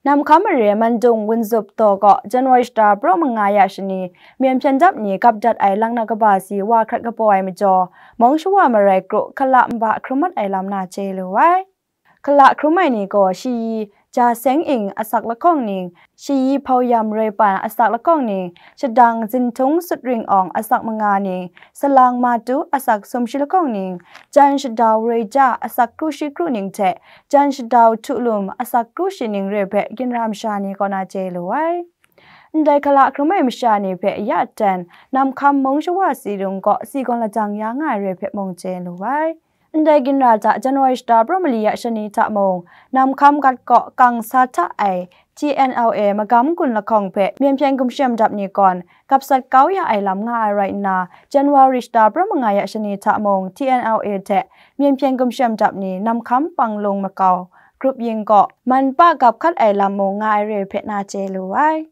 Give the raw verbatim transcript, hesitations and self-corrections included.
Namhkam mare Mandung Wunzup Daw kaw January shata pra manga ya shani, myen hpyen dap ni gap dat ai lang na kaba si wa hkrat kabaw ai majaw, mung shawa marai kru hkala nba hkrum mat ai lam na chye lu ai. Hkala hkrum ai ni gaw shayi ja seng ing asak lahkawng ning, shayi hpau yam roi pan asak lahkawng ning, shadang zinhtung sut ring awng asak manga ning, salang matu asak sum shi lahkawng ning, jan shadau roi ja asak kru shi kru ning hte, jan shadau htu lum asak kru shi ning re hpe ginra masha ni kaw na chye lu ai. Ndai hkala hkrum ai masha ni hpe ya dan, namhkam mung shawa si rung kaw si gawn lajang ya nga ai re hpe mung chye lu ai. Ndai ginra hta January shata pra mali ya shani hta mung, namhkam gat kaw kang sa hta ai T N L A magam gun lahkawng hpe myen hpyen gumshem dap ni gawn gapsat kau ya ai lam nga ai rai nna, January shata pra manga ya shani hta mung T N L A hte myen hpyen gumshem dap ni namhkam panglung makau grup yin kaw man pa gap hkat ai lam mung nga ai re hpe na chye lu ai.